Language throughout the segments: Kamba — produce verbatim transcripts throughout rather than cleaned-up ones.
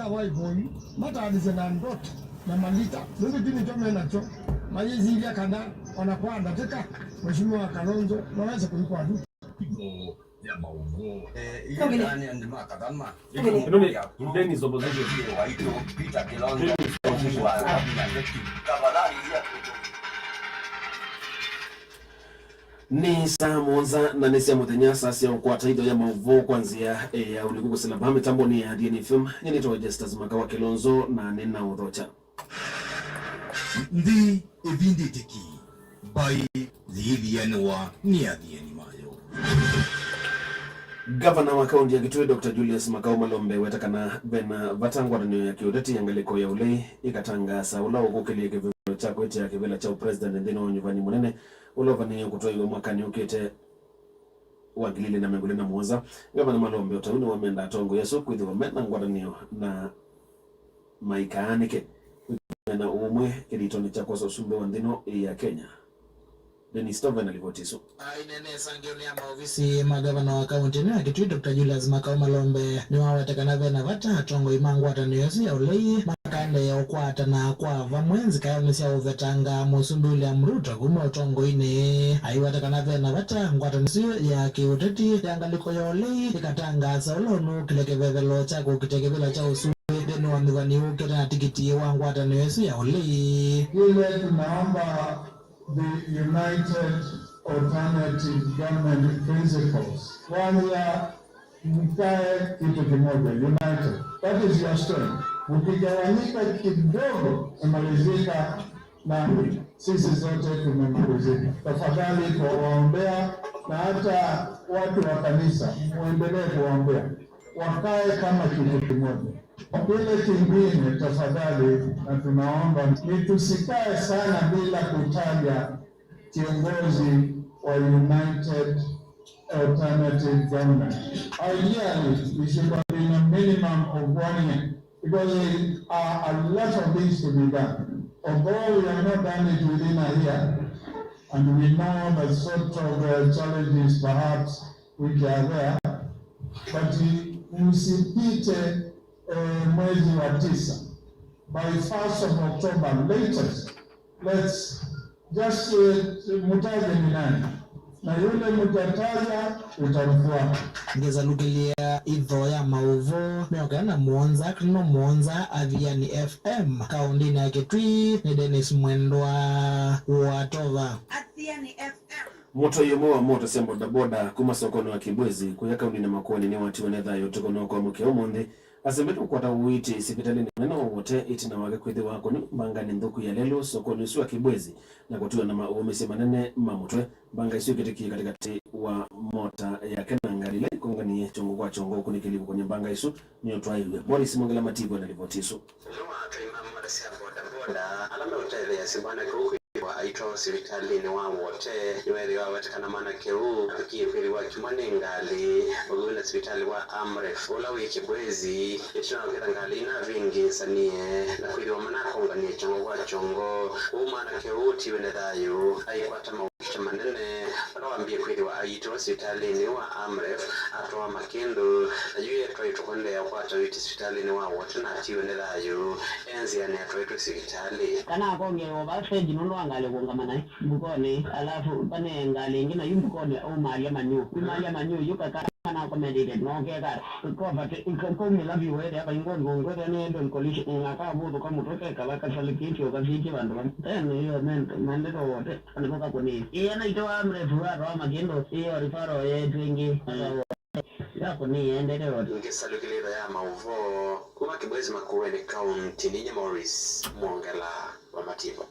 Wa ĩkũyũ, mataanĩsye na ndoto na malita, nũndũ ti nĩkyo me nakyo. Mayĩsilya kana o na kwa ndatĩka, Mheshimiwa Kalonzo no ese kũvikwa vu. Itho ya maũvoo. Eh, okay. Ĩno nĩ Dennis Opposition. Waitũ, Peter Kilonzo. Dennis Opposition. Tafadhali, ilia kutu. Nĩ saa mũonza na nĩ sya mũthenya, saa sya ũkwata itho ya maũvoo kwa nzĩa ya ũliku kũsila vaa mĩtambonĩ ya D N F M. Nyie nĩtawa Justus Makawa Kilonzo na nĩ na ũthokya. Nthĩ ĩvindĩte ki, mbaĩ yĩĩthĩanĩwa nĩ athiani mayo. Ngavana wa kaunti ya Kitui, Doctor Julius Makau Malombe, weta kana vena vata ngwatanĩo ya kĩũteti ya ngalĩko ya ũlei ĩkatangaasa ũla ũkũkĩlya kĩvevelo kya kwĩtĩa kĩvĩla kya ũpresident nthĩnĩ wa ũnyuvani mũnene ũla ũvanĩĩe kũtwaiwa mwakanĩ ũkĩte wa ngili ilĩ na mĩongo ĩlĩ na mũonza. Ngavana Malombe o ta ũu nĩwamenda atongoi asu kwĩthĩwa me na ngwatanĩo na maikaanĩke kwĩkĩana ũmwe kĩthitonĩ kya kwosa ũsumbĩ wa nthĩ ĩno ya Kenya. Dennis Tove na livoti ĩsu. Aineena ĩsangĩonĩ ya maovisi ma ngavana wa kaunti ĩno ya Kitui, Doctor Julius Makau Malombe, nĩwaweta kana ve na vata atongoi ma ngwatanĩo ĩsu ya ũlei makaendeea ũkwatana kwa vamwe nzikaonĩ sya ũvetanga Mũsumbĩ William Ruto kuma ũtongoinĩ. Aiweta kana ve na vata ngwatanĩo ĩsu ya kĩũteti ya ngalĩko ya ũlei ĩkatangaasa ũla ũnũkĩlya kĩvevelo kya kũkitĩa kĩvĩla kya ũsumbĩ nthĩnĩ wa nyuvani ũkĩte na tikiti wa ngwatanĩo ĩsu ya ũlei. Vile tunaomba the United Alternative Government Principles, kwanza mkae kitu kimoja, united. That is your strength. Mkigawanyika kidogo, imalizika na sisi zote tumemalizika. Tafadhali tuwaombea, na hata watu wa kanisa muendelee kuwaombea, wakae kama kitu kimoja. Kile kingine, tafadhali, na tunaomba ni tusikae sana bila kutaja kiongozi wa United Alternative Government. Ideally, we should have been a minimum of one year because there are a lot of things to be done. Although we have not done it within a year, and we know the sort of uh, challenges perhaps which are there, but msipite eh, mwezi wa tisa, by first of October latest, let's just eh, mtaje ni nani, na yule mtataja utamfuata. Ngĩsalukĩlya itho ya maũvoo mĩongo ĩna na mũonza, no mũonza, Athiani F M, kaũndĩnĩ ya Kitui, nĩ Dennis Mwendwa wa Tova. Athiani F M. Mũtoi ũmwe wa mota sya bodaboda kuma sokonĩ wa Kibwezi kũya kaũndĩnĩ ya Makueni nĩwatiwe nĩ thayũ ũtukũ na ũkwamũkĩa ũmũnthĩ. Asembete kũkwata ũiiti sivitalĩnĩ mũnene wa Wote ĩtina wake kwĩthĩwa akũnĩwe mbanganĩ nthũku ya lelũ sokonĩ ũsu wa Kibwezi na kũtiwa na maũũmĩsyo manene ma mũtwe. Mbanga isu ikĩtĩkie katĩkatĩ wa mota yake na ngalĩ ila ikonganie kyongo kwa kyongo. Ũkunĩkĩli kũkony'a mbanga isu nĩũtwaĩiw'e. Morris Mwongela Mativwa na livoti ĩsu. Ũmwe wa atwai ma mota sya bodaboda ala meũtetheeasya mwanake ũũ kwĩthĩwa aitwawa sivitalĩnĩ wa Wote nĩweethĩwa aweta kana mwanake ũũ avikie kwĩthĩwa akiumwa nĩ ngalĩ ũthũi na sivitalĩ wa Amref ũla wĩ Kibwezi, ĩtina wa kwĩtha ngalĩ inavĩngĩĩsanie na kwĩthĩwa manakonganie kyongo kwa kyongo. Kwoou mwanake ũũ ũtiwe nĩ thayũ aikwata maũkita manene vala wambie kwĩthĩwa aiitĩwa sivitalĩnĩ wa Amref atwawa Makĩndũ, na yu etwaĩtwe kũendeea ũkwata ũiiti sivitalĩnĩ wa Wote na atiwe nĩ thayũ e nzĩanĩ atwaĩtwe sivitalĩ. Kana akongeewa vaa stage nũndũ wa ngalĩ kũũngama naĩ mbukonĩ, alafu vanee ngalĩ ĩngĩ na yu mbukonĩ aumaalya manyũũ. Yu maalya manyũũ yu kaka kana akometeite nokeka kovate kaumĩla vyũ wethĩa vaingwa ngũngũ ethĩa nĩ head on collision akavũthũka mũtwe kekala kasalĩkĩtye ũkasitye vandũ vamwe. Then ĩyo mendete Wote. Nĩvo kakũnĩe. Ĩĩ, anaitwa Amref atwawa Makĩndũ, ĩyo referral yeetw'e ĩngĩ. Yakũnĩe endete Wote. Ngĩsalukĩlya itho ya maũvoo kuma Kibwezi Makueni County, ninyie Morris Mwongela wa Mativwa.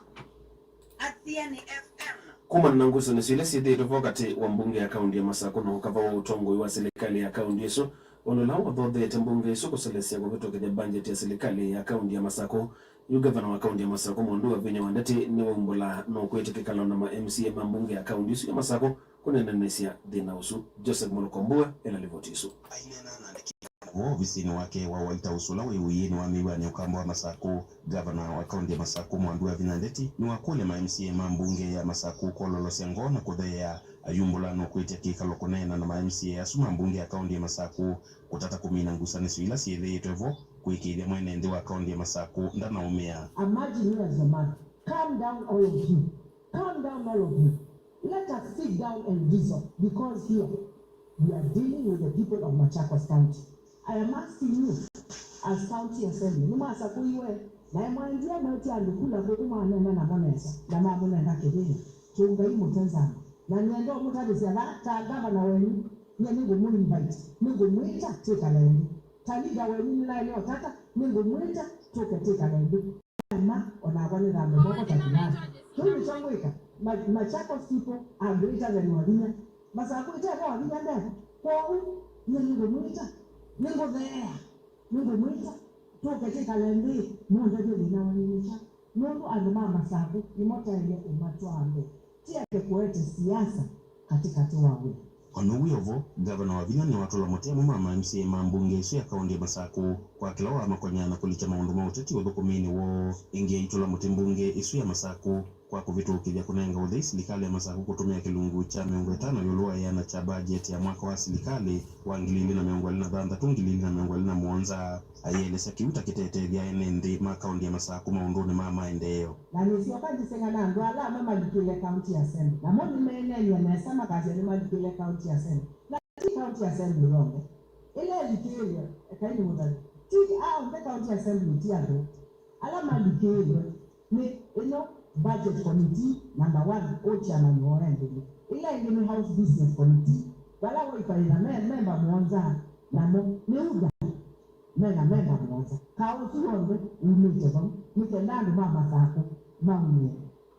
Athiani F M. Kumana na ngusanĩsyo ila syĩthĩĩtwe vo katĩ wa mbunge ya kaunti ya Masakũ na ũkava wa ũtongoi wa silikalĩ ya kaunti ĩsu, ũndũ ũla wathotheete mbunge ĩsu kũselesya kũvĩtũkĩthya mbanjeti ya silikalĩ ya kaunti ya Masakũ, Yu ngavana wa kaunti ya Masakũ Mwandu wa Vinya wa Ndeti nĩwaumbũla nũkwĩtĩkĩkala na ma M C A ma mbunge ya kaunti ĩsu ya Masakũ kũneenanĩsya thĩna ũsu. Joseph Mũlũko Mbua ena livoti ĩsu. Aineena na andĩki ma maũvoo ovisinĩ wake wa White House ũla wĩ ũiĩnĩ wa mĩw'anĩ ya ũkamba wa Masakũ, ngavana wa kaunti ya Masakũ Mwandu wa Vinya Ndeti nĩwakũlya ma M C A ma mbunge ya Masakũ kwololosya ngoo na kũtheea ayumbũla nũkwĩtya kĩkalo kũneena na ma M C A asu ma mbunge ya kaunti ya Masakũ kũtata kũmina ngusanĩsyo ila syĩthĩĩtwe vo kũĩkĩĩthya mwene nthĩ wa kaũntĩ ya Masakũ ndanaũmĩa. A margin here is a margin. Calm down, all of you. Calm down, all of you. Let us sit down and reason, because here we are dealing with the people of Machakos County. I am asking you, as county assembly, nĩmwasakũiwe, na mwaendie mwetie andũ kula kũkũ, mwaneena namo nesa, na mamũnenga kĩvĩla. Tũngai mũte nzama. Na nĩenda ũmũtavĩsya va, ta ngavana wenyu, nyie nĩngũmũ invite, nĩngũmwĩta twĩkale nthĩ. Ta leader wenyu nĩnaĩ nĩotata, nĩngũmwĩta tũke twĩkale nthĩ. Ema, o nakwa nĩthambe moko ta Goliathi. Kĩu nĩkyo ngwĩka. Ma- Machakos people are greater than Wavinya. Masakũ ĩte vo, Wavinya ndevo. Kwoou, nyie nĩngũmwĩta, nĩngũtheea, nĩngũmwĩta tũke twĩkale nthĩ, mũndavye thĩna wenyu nĩ kyaũ. Nũndũ andũ ma Masakũ nĩmo twaĩle ũmatwaa mbee, ti eke kũete siasa katĩkatĩ wa wĩa. O na ũu wĩ o vo, Ngavana Wavinya nĩwatũla mũtĩ amwe ma ma M C A ma mbunge ĩsu ya kaũntĩ ya Masakũ kwa kĩla wamakonyaa na kũlikya maũndũ ma ũteti ũthũkũminĩ woo. Ĩngĩ aitũla mũtĩ mbunge ĩsu ya Masakũ kwa kũvĩtũkĩthya kũnenga ũthei silikalĩ ya Masakũ kũtũmĩa kĩlungu kya mĩongo ĩtano ĩũlũ wa ĩana kya mbajeti ya mwaka wa silikalĩ wa ngili ili na mĩongo ĩlĩ na thanthatũ, ngili ili na mĩongo ĩlĩ na mũonza. Aielesya kĩu ta kĩtetethya ene nthĩ ma kaũntĩ ya Masakũ maũndũnĩ ma maendeeo. Na nĩsyoka ndiseng'a na andũ ala amwe malikĩle county assembly, namo nĩmeeneenie nesa makasya nĩmalikĩle county assembly. Na ti county assembly yonthe ĩla ĩlikĩĩlwe, ekai nĩmũtavye, ti onthe county assembly ti andũ. Ala malikĩĩlwe nĩ ĩno budget committee number one, ũ chairman woo e nthĩnĩ. Ĩla ĩngĩ nĩ house business committee, vala waikaĩla me memba mũonza, namo nĩ UDA, me na memba mũonza. Kaũ ũsu w'onthe umĩte vau nĩ kenda andũ ma Masakũ maumie.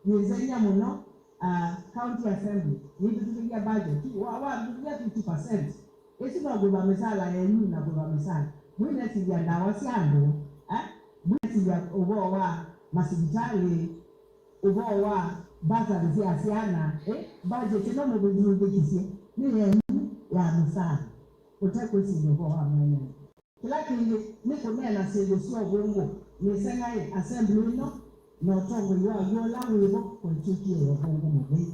Yĩnzenia mũno, ah, county assembly yĩvĩtũkĩthya budget wa, wa, wa fifty percent. Ĩsu no kũĩva mĩsala yenyu na kũĩva mĩsala. Mũinesilya ndawa sya andũ, eh? Mũinesilya ũvoo wa masivitalĩ, ũvoo wa bursaries sya syana, eh? Budget ĩno mũvĩtũkĩsye nĩ yenyu ya mĩsala, ũtekwĩsilya ũvoo wa mwene nthĩ. Kĩla kĩngĩ nĩ kũneena syĩndũ sya ũvũngũ. Nĩseng'aĩ assembly ĩno na ũtongoi wayo ũla wĩ vo kũitw'ĩkie ũvũngũ mũthei.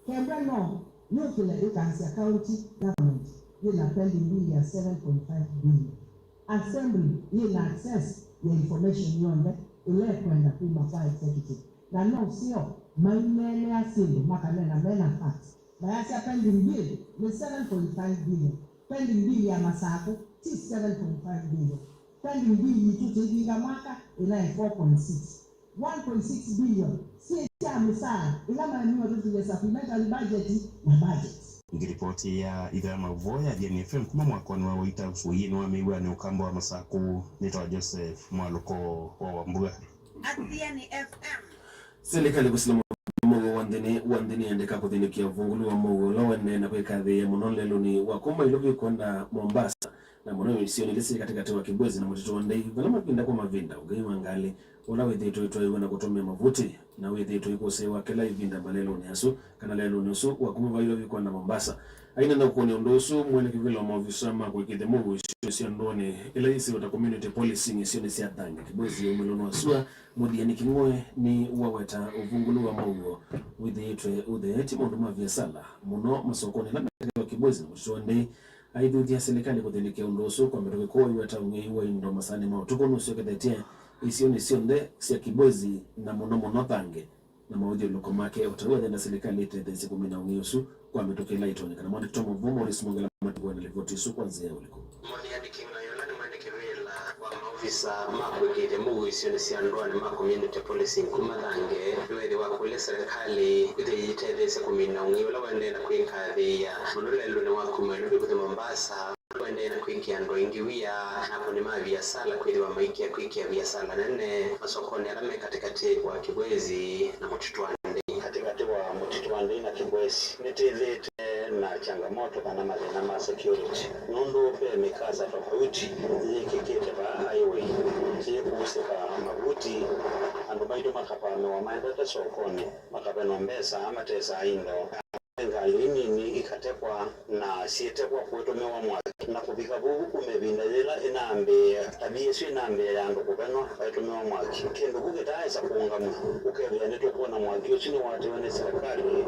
Kenda no yũkĩle ĩkasya county government yĩ na pending bill ya seven point five billion. Assembly yĩ na access ya information yonthe ĩla ĩkwenda kuma kwa executive. Na no seo maineenea syĩndũ makaneena me na facts. Mayasya pending bill nĩ seven point five billion. Pending bill ya Masakũ ti seven point five billion. Pending bill yitũ tũivinga mwaka ĩnaĩ four point six. One point six billion syĩ sya mĩsaa ĩla maemiwe tũtulye supplementary budget na budget. Ngilipoti ya itho ya maũvoo ya Athiani F M kuma mwakonĩ wa White House ũiĩnĩ wa mĩw'anĩ ũkamba wa Masakũ, nĩtawa Joseph Mwalũko wa Wambua. Athiani F M. Silikalĩ kũsila mũvĩa mũuo wa nthĩnĩ wa nthĩ nĩyendeka kũthĩnĩkĩa ũvũngũlu wa mũuo ũla ũendee na kwĩkathĩĩa mũno lelũnĩ wa kuma Ilovi kwenda Mombasa, na mũno isionĩ ila syĩ katĩkatĩ wa Kibwezi na Mũtitũ wa Ndei, vala mavinda kwa mavinda ũngei wa ngalĩ ũla wĩthĩĩtwe ũitwaĩw'a na kũtũmĩa mavuti na wĩthĩĩtwe ũikũsĩĩwa kĩla ĩvinda malelũnĩ asu kana lelũnĩ ũsu wa kuma va Ilovi kwenda Mombasa. Aineena ũkũnĩ ũndũ ũsu, mwene kĩvĩla wa maovisa ma kũĩkĩĩthya mũuo isio sya ndũanĩ ila yĩsĩwe ta community policing isionĩ sya Thange, Kibwezi, ya umĩlo wa sua, Mũthiani Kĩng'oe nĩwaweta ũvũngũlu wa mũuo wĩthĩĩtwe ũtheetye maũndũ ma viasala, mũno masokonĩ ala me katĩkatĩ wa Kibwezi na Mũtitũ wa Ndei. Aithuthya silikalĩ kũthĩnĩkĩa ũndũ ũsu kwa mĩtũkĩ kũũ aiweta ũng'ei wa indo masaanĩ ma ũtukũ nũsyokethetye isionĩ syonthe sya Kibwezi na mũno mũno Thange, na maũthyũlũlũko make, o ta ũu athenda silikalĩ ĩtetheesye kũmina ũng'ei ũsu kwa mĩtũkĩ ĩla ĩtonyekana. Mwandĩki wa maũvoo Maurice Mwongela Matikuwa na livoti ĩsu kwa nzĩa ya ũliku. Mũthiani Kĩng'oe ũla nĩ mwene kĩvĩla wa maovisa ma kũĩkĩĩthya mũuo isionĩ sya ndũanĩ ma community policing kuma Thange nĩweethĩwa akũlya silikalĩ ĩthĩe yĩtetheesya kũmina ũng'ei ũla ũendee na kwĩkathĩĩa mũno lelũnĩ wa kuma Nairobi kũthi Mombasa, ũendee na kwĩkĩa andũ aingĩ wia na akũni ma viasala kwĩthĩwa maikĩa kwĩkĩa viasala nene masokonĩ ala me katĩkatĩ wa Kibwezi na Mũtitũ wa Ndei. Katĩkatĩ wa Mũtitũ wa Ndei na Kibwezi nĩtĩthĩte na changamoto kana mathĩna ma security, nũndũ ve mĩkasa tofauti yĩkĩkĩte vaa highway yĩkũusĩka mavuti, andũ maitũ makavamĩwa maendete sokonĩ, makavenwa mbesa, matesaa indo, ngalĩ nini ikatekwa, na syĩtekwa kũtũmĩwa mwaki. Na kũvika vau kuma ĩvinda yĩla ĩnambĩĩa, tavia ĩsu ĩnambĩĩa ya andũ kũvenwa vaitũmĩwa mwaki, kĩndũ kĩu kĩtaaĩsa kũũngamw'a, ũkethĩa nĩtũkwona mwaki ũsu nĩwatiwe nĩ silikalĩ,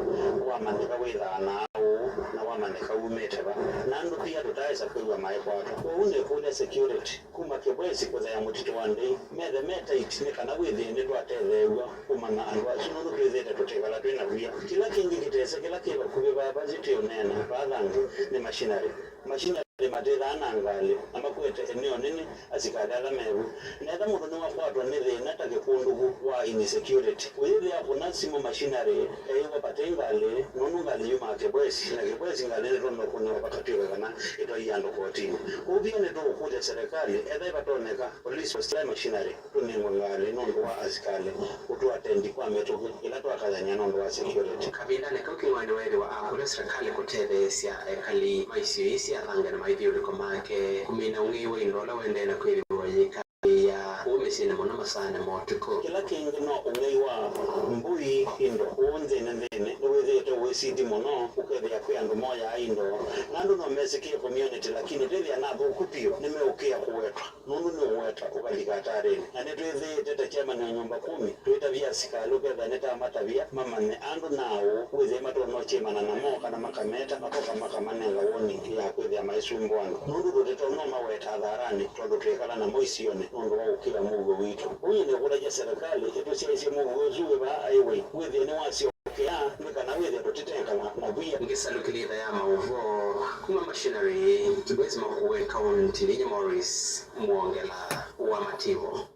wamanyĩka wĩthaa na ũũ, na wamanyĩka umĩte va, na andũ pia tũtaaĩsa kwĩw'a maikwatwa. Kwoou nĩkũlya security kuma Kibwezi kũthea mũtitũ wa Ndei, methe me tight nĩ kana wĩthĩe nĩtwatetheew'a kũmanya andũ asu, nũndũ twĩthĩĩte tũtĩkala twĩ na wia. Kĩla kĩngĩ kĩtese kĩla kĩ vakuvĩ vaa, vaa yu tĩ ũneena vaa thangĩ, nĩ machinery. Machinery matĩthaa na ngalĩ, na makwete eneo nene asikalĩ ala mevu. Netha mũndũ nĩwakwatwa nĩ thĩna ta kĩkũndũku wa insecurity, ũyĩthĩa kũna simũ machinery eĩwa vate ngalĩ, nũndũ ngalĩ yumaa Kibwezi, na Kibwezi ngalĩ nĩtonya kũnĩwa vakatw'ĩka kana ĩtwaie andũ kotinĩ. Kwoou via nĩtũũkũlya silikalĩ, ethĩwa vatonyeka, police, machinery, tũnengwe ngalĩ nũndũ wa asikalĩ, ũtũatendi kwa mĩtũkĩ ĩla twakayany'a nũndũ wa security. Kavindanĩ kau Kĩng'oi nĩweethĩwa akũlya silikalĩ kũtetheesya ekali ma isio ii sya Thangane na maithyũlũlũko make kũmina ũng'ei wa indo ũla ũendee na kwĩthĩwa ũyĩkambĩĩa kũu mĩsyĩnĩ mũno masaanĩ ma ũtukũ. Kĩla kĩngĩ no ũng'ei wa mbũi, indo kũu nthĩnĩ nthĩnĩ nĩwĩthĩĩtwe ũĩsiti mũno, ũkethĩa kwĩ andũ moyaa indo, na andũ no mesĩkĩe community, lakini twĩthĩa na athũku vyũ nĩmeũkĩa kũwetwa. Nũndũ nĩũweta ũkalika hatarĩnĩ, na nĩtwĩthĩĩte ta chairman wa nyũmba kumi twĩtavya asikalĩ ũkethĩa nĩtamatavya mamanye andũ na aũũ wĩthĩe matonya ũkyĩmana namo kana makameta, makoka makamanenga warning ya kwĩthĩa maisumbũa andũ, nũndũ tũtĩtonya ũmaweta atharanĩ tondũ twĩkala namo isionĩ nũndũ wa ũkĩa mũuo witũ. Ũu nĩnĩkũlakya silikalĩ ĩtũsyaĩĩsye mũuo ũsu wĩ vaa highway wĩthĩe nĩwasyo kĩa nĩ kana wĩthĩe tũtitenga na, na wia. Ngĩsalukĩlya itho ya maũvoo kuma machinery, Kibwezi Makueni, kaunti nĩ nyie Morris Mwongela wa Mativo.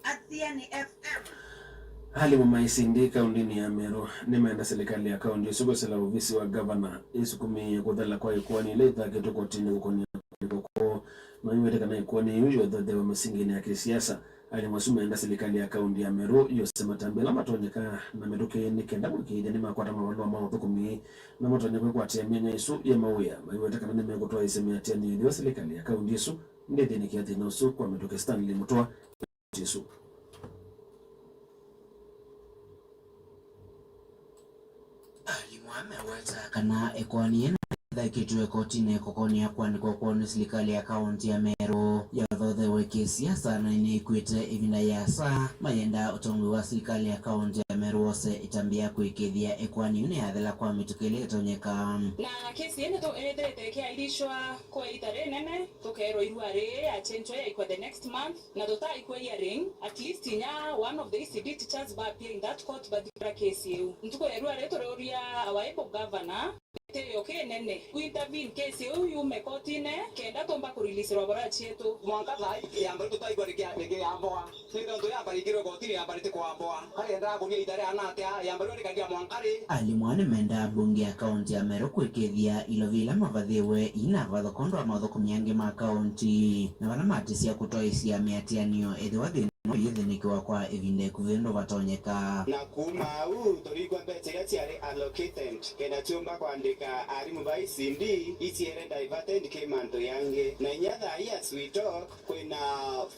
Athiani F M. Alimũ ma I C D kauntinĩ ya Meru nĩmeenda silikalĩ ya kaunti ĩsu kwĩsĩla ovisi wa gavana ĩsukumĩĩe kũthela kwa ĩkoani ila ithakĩtwe kotinĩ kũkonĩa kũandĩkwa kwoo. Maiwete kana ĩkoani yĩu yothothewe masinginĩ ya kĩsiasa. Alimũ asu meenda silikalĩ ya kaunti ya Meru yose matambya ala matonyeka na mĩtũkĩ nĩ kenda kũĩkĩĩthya nĩmakwata mavalũa ma ũthũkũmi na matonya kwĩkwatĩa myanya ĩsu ya mawĩa, maiweta kana nĩmekũtwaĩĩsya mĩatĩanĩo ĩthĩwa silikalĩ ya kaunti ĩsu ndĩthĩnĩkĩa thĩna ũsu kwa mĩtũkĩ. Stanley Mũtũa, kaunti ĩsu. Alimũ aa meweta kana ĩkoani ĩno ĩthakĩtwe kotinĩ kũkonĩa kũandĩkwa kwoo nĩ silikalĩ ya kaunti ya Meru yothothewe kĩsiasa na nĩnĩkw'ĩte ĩvinda yĩasa mayenda ũtongoi wa silikalĩ ya kaunti ya Meru wose ĩtambya kũĩkĩĩthya ĩkoani yu nĩyathela kwa mĩtũkĩ ĩla ĩtonyeka. Na kesi ĩno ĩthĩĩte ĩkĩaĩlishwa kwa ĩtha yĩnene, tũkeerwa ĩlũa yĩĩ ya change yaikwa the next month. Na tũtaaĩkw'a hearing, at least inya one of the E C D teachers va appear in that court vathikĩla case ĩu. Ntukũ ya ĩlũa yĩĩ tũreũlya our able governor, ĩtĩĩo kĩnene, ũ intervene case ĩu yume kotinĩ, kenda tũmba kũrilisĩlwa vara citũ. Mwanka thai, yamba tũtaaĩkw'a nĩkĩ, nĩkĩ yamboa. Nĩ tondũ yamba ĩkĩlwe kotinĩ, yamba ĩtĩkũamboa. Aendaa kũlya ĩtha rĩana atĩa, yamba ĩtĩkĩlya mwanka rĩ? Alimũ aa nĩmendaa mbunge ya kaunti ya Meru kũĩkĩĩthya ilovi ila mavathĩwe iinavathwa kwondũ wa maũthũkũmi angĩ ma kaunti, na vala matĩsya kũtwaĩĩsya mĩatĩanĩo ethĩwa thĩna ũyũ ũyĩthĩnĩkĩwa kwa ĩvinda ĩkuvĩ ũndũ vatonyeka. Na kuma au, tũlikw'a mbesa ila syalĩ allocated kenda syũmba kũandĩka alimũ va E C D, isiele diverted kĩ mantũ yangĩ. Na inya thaa ii as we talk, kwĩna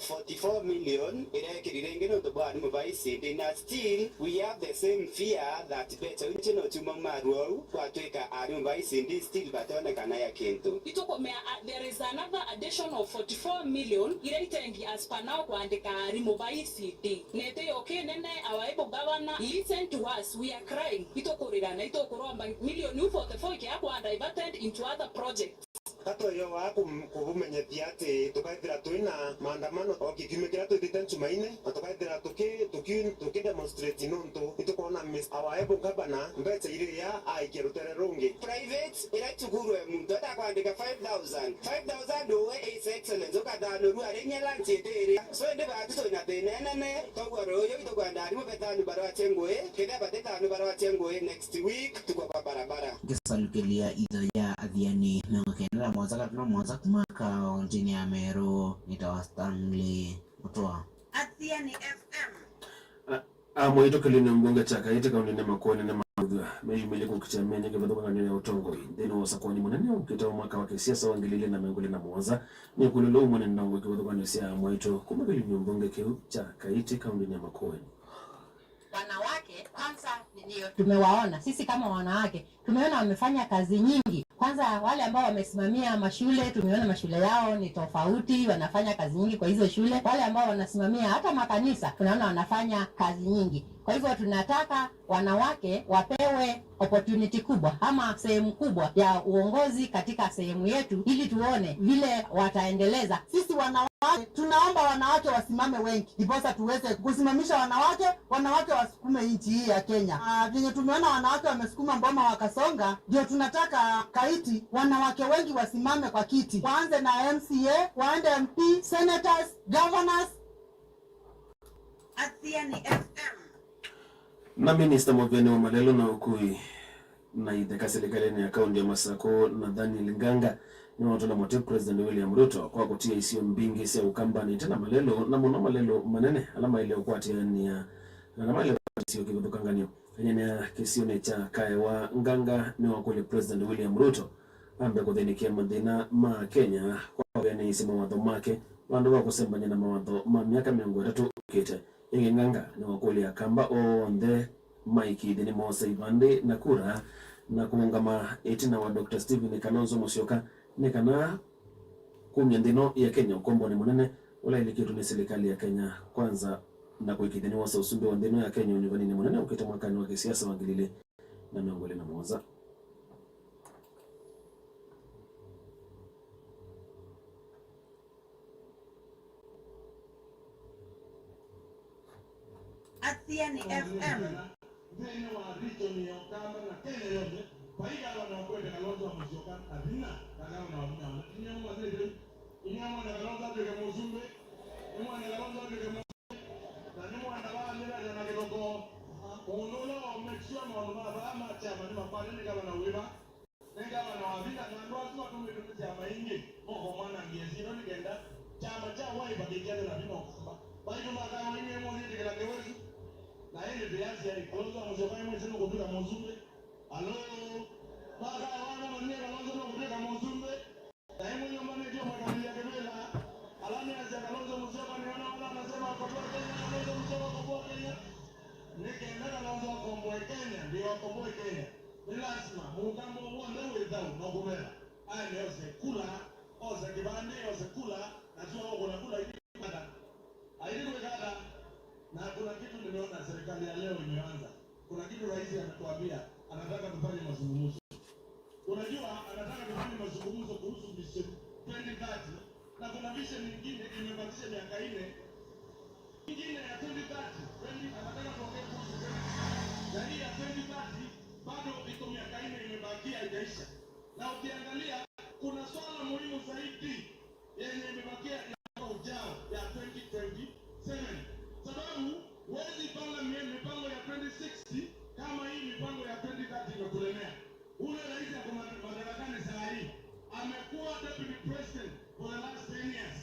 forty-four million ĩla ĩkĩlile ĩngĩ nũndũ bwa alimũ va E C D, na still we have the same fear that mbesa iu nĩsyo no syuma malwau kwatw'ĩka alimũ va E C D still vatonekana ya kĩndũ. Itũkũmea, uh, there is another additional forty-four million ila itendi as per now kũandĩka alimũ va E C D. Na ĩtĩĩo kĩnene, our able governor, listen to us, we are crying. Itũkũlĩla na itũkũlomba million forty-four ikea kũa diverted into other projects. Katũyowaa kũm-, kũvũmenyethya atĩ tũkaĩthĩra twĩ na maandamano o kĩthimi kĩla twĩthĩte Njumaine, na tũkaĩthĩra tũkĩ-, tũkĩ-, tũkĩdemonstrate nũndũ nĩtũkwona Mister our able governor mbesa ilĩ ya aĩkĩa rũtere rũngĩ. Private, ĩla ĩtukulwe mũndũ ata kwandĩka five thousand. Five thousand ũwe, His Excellency, ũkathanũlw'a arĩ inya lunch ĩtĩĩlĩ. So, ĩndĩ vaa tu twĩ na thĩna ĩnene, kwoguo rũĩ ũyũ itũkwenda alimũ vethanũ valwatye ngũĩ, kethĩa vatĩ thanũ valwatye ngũĩ next week, tuko kwa barabara. Ngĩsalukĩlya itho ya Athiani mĩongo kenda na mũonza katano mũonza kuma kaũntĩnĩ ya Meru, nĩtawa Stanley Mũtũa. Athiani F M. A-, amwe itũkĩlĩnĩ mbunge kya Kaiti kaũntĩnĩ ya Makueni nĩmaũthw'a meyumĩlye kũkitĩa mĩanya kĩvathũkanganĩo ya ũtongoi nthĩnĩ wa ũsakũani mũnene ũkĩte wa mwaka wa kĩsiasa wa ngili ilĩ na mĩongo ĩlĩ na mũonza. Nĩkũlilwe ũmwe nĩ ndongoi kĩvathũkanĩo sya amwe aitũ kuma kĩlĩnĩ mbunge kĩu kya Kaiti kaũntĩnĩ ya Makueni. Wanawake kwanza ndio tumewaona. Sisi kama wanawake tumeona wamefanya kazi nyingi. Kwanza, wale ambao wamesimamia mashule, tumeona mashule yao ni tofauti, wanafanya kazi nyingi kwa hizo shule. Wale ambao wanasimamia hata makanisa, tunaona wanafanya kazi nyingi. Kwa hivyo, tunataka wanawake wapewe opportunity kubwa ama sehemu kubwa ya uongozi katika sehemu yetu, ili tuone vile wataendeleza. Sisi wanawake, tunaomba wanawake wasimame wengi, ndiposa tuweze kusimamisha wanawake, wanawake wasukume nchi hii ya Kenya. Ah, vyenye tumeona wanawake wamesukuma Boma wakasonga, ndio tunataka Kaiti wanawake wengi wasimame kwa kiti, waanze na M C A, waende M P, senators, governors. Athiani F M. Na minista mũvĩanĩ wa malelũ na ũkui na itheka silikalĩnĩ ya kaunti ya Masakũ, Nathaniel Nganga, nĩwatũla mũtĩ President William Ruto kwa kũtia isio mbingĩ sya Ũkambanĩ ite na malelũ, na mũno malelũ manene ala maĩle ũkwatĩanĩa na ala maĩle kũkwata isio kĩvathũkangany'o. Aineenea kĩsionĩ kya Kaewa, Nganga nĩwakũlya President William Ruto ambe kũthĩnĩkĩa mathĩna ma Kenya kwa kwĩanĩisya mawatho make vandũ va kũsembany'a na mawatho ma myaka mĩongo ĩtatũ yũkĩte. Ĩngĩ Nganga nĩwakũlya Akamba onthe maikĩĩthye nĩmoosa ivandĩ na kura na kũũngama ĩtina wa Doctor Stephen Kalonzo Musyoka nĩ kana kumya nthĩ ĩno ya Kenya ũkombonĩ mũnene ũla ĩlikĩtwe nĩ silikalĩ ya Kenya Kwanza na kũĩkĩĩthya nĩwosa ũsumbĩ wa nthĩ ĩno ya Kenya ũnyuvaninĩ mũnene ũkĩte mwakanĩ wa kĩsiasa wa ngili ilĩ na mĩongo ĩlĩ na mũonza. Athiani F M. Nthĩnĩ wa region ya Ũkamba na Kenya yonthe, vai gavana ũkwete Kalonzo Musyoka na vinya ta gavana wa vinya. Inyuĩ mũmathĩte, inyuĩ mwenda Kalonzo atw'ĩke mũsumbĩ, nĩmwenda Kalonzo atw'ĩke mũsumbĩ, na nĩmwenda vaa nĩvete na kĩthokoo. Mũndũ ũla wa make sure maũndũ ma vaa ma kyama nĩmakwate nĩ gavana wĩva? Nĩ gavana wa vinya, na andũ asu matũmĩtwe nĩ syama ingĩ moko mwanangĩe syĩtwa nĩ kenda kyama kya Wiper kĩkĩate na vinya Ũkamba. Vaitũ makawa inyuĩ mũyĩtĩkĩla kĩwĩsu, na ĩndĩ tĩasya Kalonzo Musyoka ĩmwĩsĩ nũkũtw'ĩka mũsumbĩ. Alo, makawa mamanyie Kalonzo nũkũtw'ĩka mũsumbĩ. Na ĩmwe yũmbanĩtye mwĩkalĩlya kĩvĩla, ala measya Kalonzo Musyoka nĩona wala anasema akomboe Kenya, Kalonzo Musyoka akomboe Kenya. Nĩ kenda Kalonzo akomboe Kenya, ndio akomboe Kenya. Nĩ lasima mũkamba w'onthe wĩ thau na kũvela aende ose kula, ose kĩvandĩ, ose kula, na sio ũkũna kula ithi kwĩka ata? Aithi kwĩka ata? Na kuna kitu nimeona serikali ya leo imeanza. Kuna kitu rais ametuambia, anataka tufanye mazungumzo. Unajua, anataka tufanye mazungumzo kuhusu vision twenty thirty, na kuna vision nyingine imebakisha miaka nne. Ingine ya twenty thirty, twenty, anataka tuongee kuhusu twenty thirty. Na hii ya twenty thirty, bado iko miaka nne imebakia haijaisha. Na ukiangalia, kuna swala muhimu zaidi yenye imebakia ya mwaka ujao ya twenty twenty-seven. Sababu, huwezi panga mi-, mipango ya twenty sixty kama hii mipango ya twenty thirty imekulemea. Ule rais ako mad-, madarakani saa hii, amekuwa deputy president for the last ten years.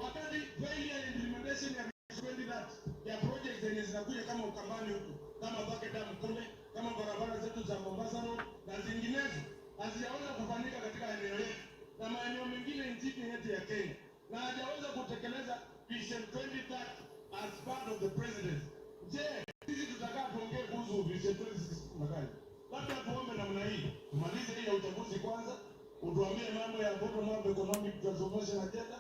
Wakati failure ya implementation ya twenty thirty ya projects zenye zinakuja kama Ukambani huku, kama Bucket Dam kule, kama barabara zetu za Mombasa Road na zinginezo, hazijaweza kufanyika katika eneo yetu na maeneo mengine nchini yetu ya Kenya, na hajaweza kutekeleza Vision twenty thirty as part of the presidency. Je, sisi tutakaa tuongee kuhusu Vision twenty sixty namna gani? Labda tuombe namna hii, tumalize hii ya uchaguzi kwanza, utuambie mambo ya bottom up economic transformation agenda,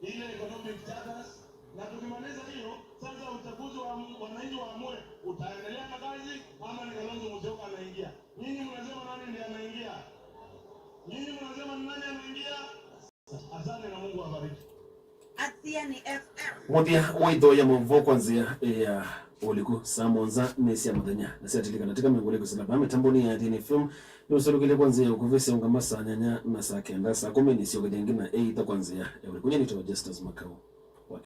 ile economic charters, na tukimaliza hiyo, sasa uchaguzi wa m-, wananchi waamue, utaendelea na kazi ama ni Kalonzo Musyoka anaingia. Nyinyi mnasema nani ndiye anaingia? Nyinyi mnasema ni nani anaingia? Asante na Mungu awabariki. Athiani F M. Mũthya wa itho ya maũvoo kwa nzĩa ya ũliku saa mũonza nĩ sya mũthenya na syatilikana tika mĩongo ĩlĩ kũsila vaa mĩtambonĩ ya Athiani F M. Nĩũsolũkĩlye kwa nzĩa ya ũkuvĩ syaũngama saa nyanya na saa kenda, saa kũmi nĩ syokethya ĩngĩ na ĩitha kwa nzĩa ya ũliku. Nyie nĩtawa Justus Makau.